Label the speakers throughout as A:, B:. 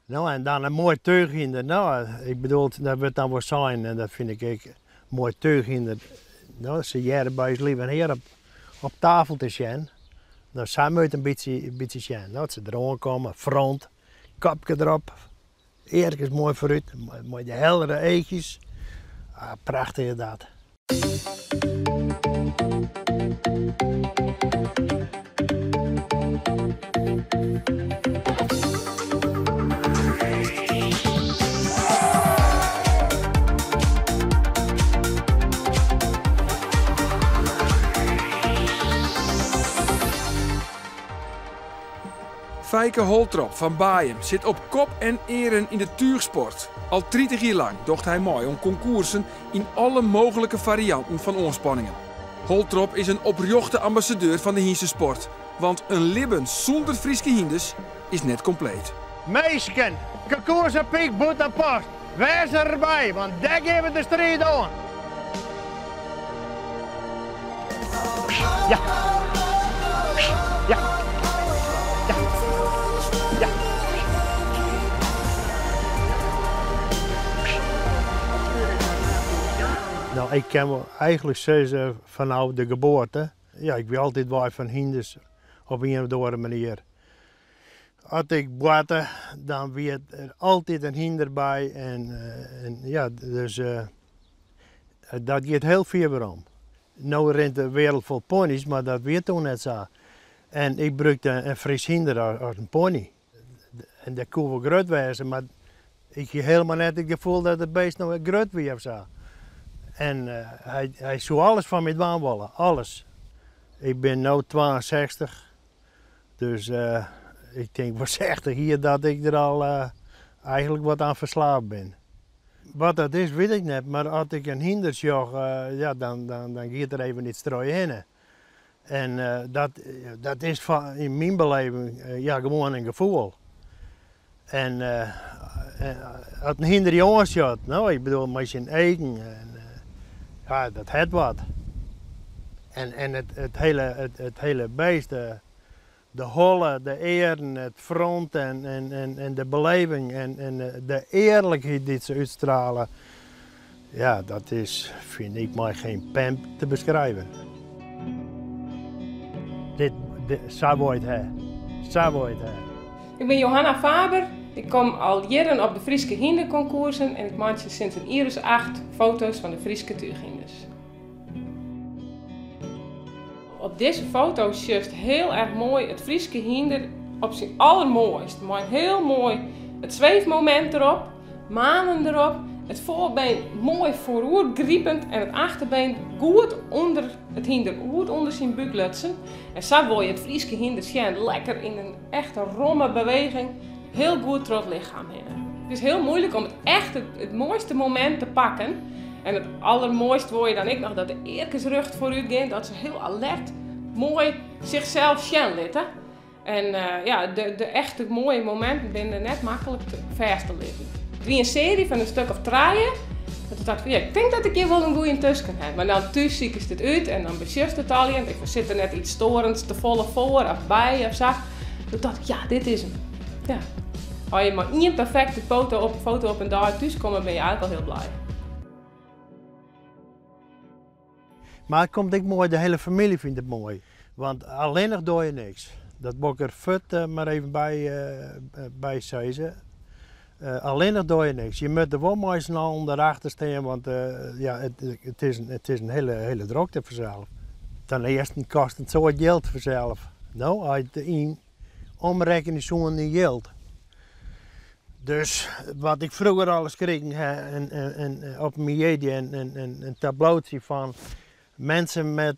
A: No en dan in moai túchhynder. No, ik bedoel, dat wurdt dan wol sein en dat fyn ik ek, moai túchhynder. No, se hearre by ús lieve hear op tafel te sjen. No, sa moat in bytsje sjen. No, as se deroan komme, front, kopke derop, earkes moai foarút, mei de heldere eachjes. Ah, prachtich is dat.
B: Feike Holtrop fan Baaium sit op kop en earen yn de túchsport. Al 30 jier lang docht hy mei oan konkoersen yn alle mooglike farianten fan oanspanningen. Holtrop is in oprjochte ambassadeur fan de hynstesport, want in libben sûnder Fryske hynders is net kompleet.
A: Minsken, Concours Hippique Bûtenpost, wês derby, want dêr gean we de striid oan! Ja. Ja. Ja. Ja. No, ik kin wol eigentlik sizze fanôf de geboarte. Ja, ik wie altyd wei fan hynders op ien of oare manier. As ik boarte, dan wie der altyd in hynder by en ja, dus dat giet hiel fier werom. No rint de wereld fol pony's, mar dat wie toen net sa. En ik brûkte in Frysk hynder as in pony. En dat koe wol grut wêze, mar ik hie hielendal net it gefoel dat it beest no grut wie of sa. En hy soe alles foar my dwaan wolle, alles. Ik bin no 62, dus ik tink wol 60 jier dat ik der al eigentlik wat oan ferslave bin. Wat dat is, wit ik net, mar as ik in hynder sjoch, ja, dan giet der even iets troch je hinne. En dat is yn myn beleving ja, gewoan in gefoel. En as in hynder je oansjocht, no, ik bedoel mei syn eagen, en, ja, dat hat wat. En it hiele beest, de holle, de earen, it front en de beleving en de earlikheid dy't se útstrale, ja, dat is, fyn ik, mei gjin pen te beskriuwen. Dit, sa wol it ha. Sa wol it ha.
C: Ik bin Johanna Faber. Ik kom al jierren op de Fryske hynderkonkoersen en ik meitsje sinds in jier as 8 foto's fan de Fryske túchhynders. Op dizze foto sjochst hiel erch moai it Fryske hynder op syn allermoaist. Mei in hiel moai it sweefmomint derop, manen derop, it foarbeen moai foaroergripend en it achterbeen goed ûnder it hynder, goed ûnder syn búk lutsen. En sa wol je it Fryske hynder sjen, lekker yn in echte romme beweging, hiel goed troch it lichem hinne. It is hiel muoilik om it echt it moaiste momint te pakken. En it allermoaist wol je dan ek noch dat de earkes rjocht foarút gean, dat se hiel alert moai sichsels sjen litte. En ja, de echte moaie mominten binne net maklik fêst te lizzen. It wie in searje fan in stik of 3. Dat ik tocht fan, ja, ik tink dat ik hjir wol in goeie tusken ha. Mar dan thús sikest it út en dan besjochst it allegear. Ik sit der net iets storends te folle foar of by of sa. Toen tocht ik, ja, dit is 'm. Ja. As je mei ien perfekte foto op in dei thús komme, bin je eigentlik al hiel blij.
A: Mar it komt ek moai, de hiele famylje fynt it moai. Want allinnich doar je niks. Dat wol ik der fuort mar even by sizze. Allinnich doar je niks. Je moatte wol mei syn allen derachter stean, want ja, it is in hiele drokte fansels. Ten earste kostet it soad jild fansels. No, as je it yn omrekkenje soenen yn jild. Dus wat ik froeger alles krigen ha en op myn jierdei in tablootje fan mensen met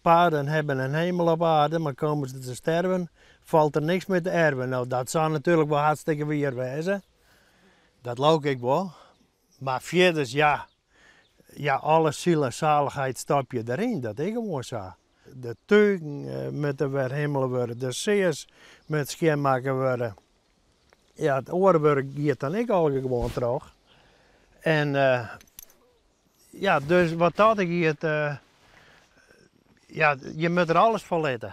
A: paarden hebben een hemel op aarde, maar komen ze te sterven, valt er niks meer te erven. No, dat soe natuerlik wol hartstikke wier wêze. Dat leau ik wol. Mar fierders, ja, ja, alle siel en zaligheid stop je deryn. Dat is gewoan sa. De tugen moatte wer himmele wurde, de seas moat skjinmakke wurde. Ja, it oare wurk giet dan ek allegear gewoan troch. En ja, dus wat dat giet, ja, je moatte der alles foar litte.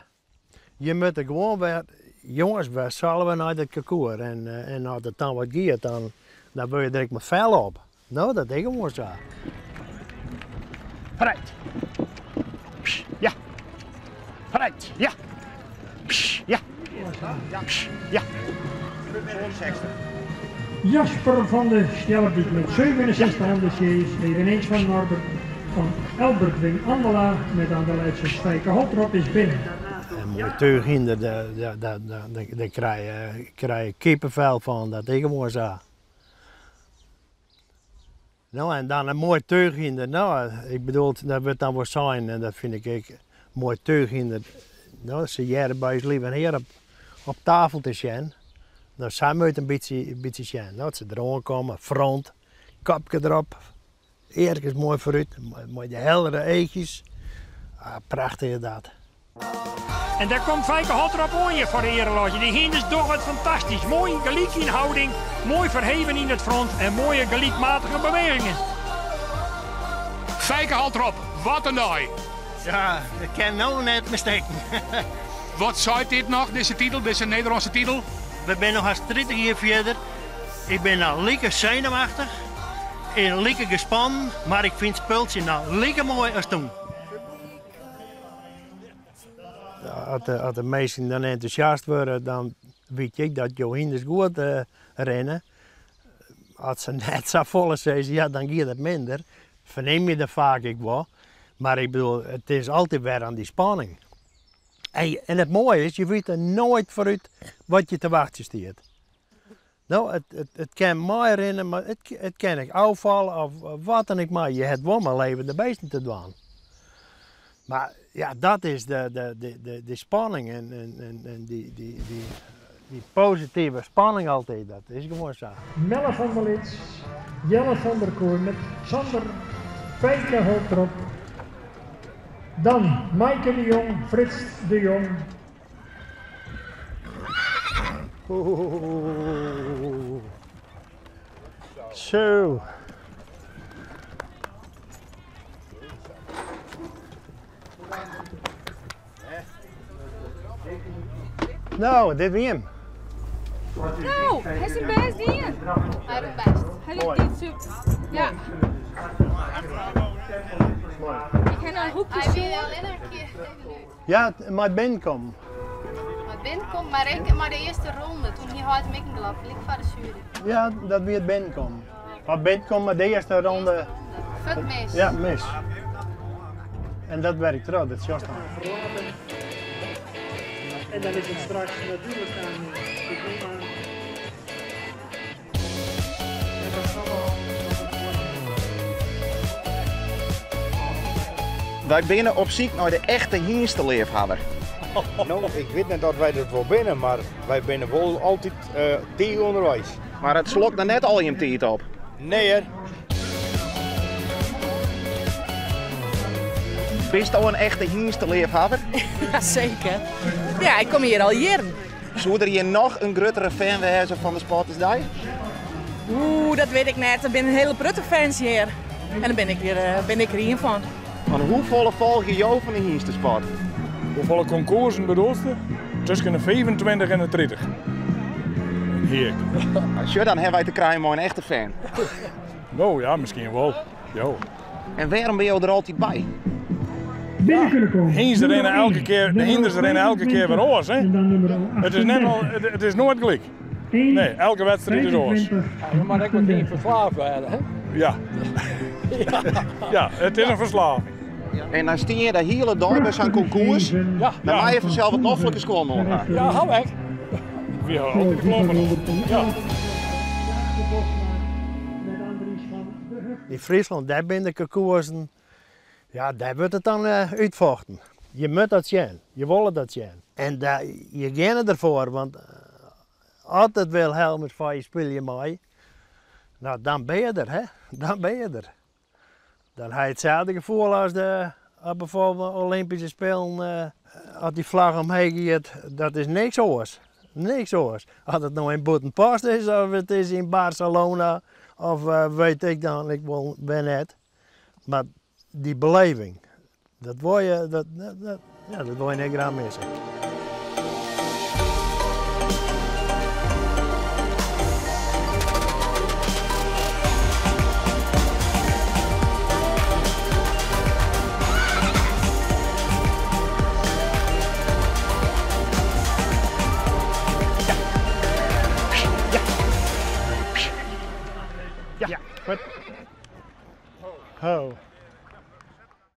A: Je moatte gewoan wer, Jonges, we sille wer nei dat concours en, en as it dan wat giet, dan, dan wurd je der ek mar fel op. No, dat is gewoan sa. Vooruit. Ja. Vooruit. Ja. Ja. Ja.
D: Jasper van de Snellebuurt met 67 dossiers, eveneens van Norbert van Albert Wing Andela met aan de Leidse Spijker Holtrop is binnen.
A: En moai túchhynder, dêr krije je kippenvel fan, dat is gewoan sa. No en dan in moai túchhynder, no ik bedoel, dat wurdt dan wol sein en dat fyn ik ek, moai túchhynder, no se hearre by ús lieve hear op tafel te sjen. No sa moat in bytsje sjen, no as se deroan komme, front, kopke derop, earkes moai foarút, mei de heldere eachjes. Ah, prachtich is dat.
D: En daar komt Feike Holtrop oan hjir foar de earelôzje. Dy hynders dogge it fantastysk. Moai gelyk yn houding, moai ferheven yn it front en moaie gelykmatige bewegingen.
B: Feike Holtrop, wat in dei!
A: Ja, it kin no net mear stikken.
B: Wat seit dit noch, dizze titel, dizze Nederlânske titel?
A: We binne noch hast 30 jier fierder. Ik bin noch like senuwachtich en like gespannen, mar ik fyn it spultsje noch like moai as toen. As de minsken dan entûsjast wurde, dan wit ik dat jo hynders goed rinne. As se net safolle sizze, ja, dan giet it minder. Fernim je dat faak ek wol. Mar ik bedoel, it is altyd wer oan dy spanning. En it moaie is, je witte noait foarút wat je te wachtsjen stiet. No, it kin meirinne, mar it kin ek ôffalle of wat dan ek mar. Je hat wol mei levende beesten te dwaan. Mar ja, dat is de spanning en dy positive spanning altyd, dat is gewoan sa.
D: Melle van der Lits, Jelle van der Kooi met Sander, Feike Holtrop. Dan Maaike de Jong, Frits de Jong.
A: Zo. No, dit wie him.
E: No, hy syn bêst dien.
F: Hy docht bêst.
E: Hy docht super. Ja. Ik ha noch in hoekje
F: Hy wie
E: sjoen.
F: allinnich in kear even út.
A: Ja, mei binnenkommen.
F: Mei binnenkommen, mar ek mei de earste ronde. Toen hie heit him ek in glap, lyk foar de sjuery.
A: Ja, dat wie it binnenkommen. Mar binnenkommen de earste ronde.
F: Fuort mis.
A: Ja, mis. En dat werkt troch, dat sjochst dan.
D: En dan is it straks natuerlik aan ik nim aan.
G: Wy binne op syk nei de echte hynsteleafhawwer.
H: No, ik wit net oft wy dat wol binne, mar wy binne wol altyd tige ûnderweis.
G: Mar it slokt noch net al jim tiid op?
H: Nee hear.
G: Bisto in echte hynsteleafhawwer?
I: Jaseker. Ja, ik kom hjir al jierren.
G: Soe der hjir noch in gruttere fan wêze fan de Sportersdei?
I: Oeh, dat wit ik net. Der binne in hiele protte fans hjir. En dêr bin ik, bin ik der ien fan.
G: Fan hoefolle folgje jo fan de hynstesport?
J: Hoefolle konkoersen bedoelst? Tusken de 25 en de 30. Heak.
G: Sjoch, dan hawwe wy te krijen mei in echte fan.
J: No ja, miskien wol. Jo.
G: En wêrom binne jo der altyd by?
D: Binnen kunnen komen.
J: Hynsten rinne elke kear, de hynders rinne elke kear wer oars, hè? It is net al, it is noait gelyk. Nee, elke wedstriid is oars.
K: Je moat ek wat yn ferslaafd wêze, hè?
J: Ja. Ja, it is in ferslaving.
G: En dan stean je de hiele dei by sa'n konkoers.
J: Ja.
G: Dan meie je fansels wat noflike skuon oan ha.
K: Ja, ha ik.
J: Wy ha altyd klompen oan. Ja.
A: Yn Fryslân, dêr binne de konkoersen, ja, dêr wurdt it dan útfochten. Je moatte dat sjen, je wolle dat sjen. En je geane derfoar, want as it Wilhelmus foar je spylje mei, no, dan bin je der, hè? Dan bin je der. Dan ha je itselde gefoel as de, as bijvoorbeeld Olympyske Spelen, as dy flagge omheech giet, dat is niks oars. Niks oars. As it no yn Bûtenpost is of it is yn Barcelona of weet ik dan ik wol wer net. Mar dy beleving, dat wol je, dat, dat, ja, dat wol je net graach misse. Ja, goed. Ho.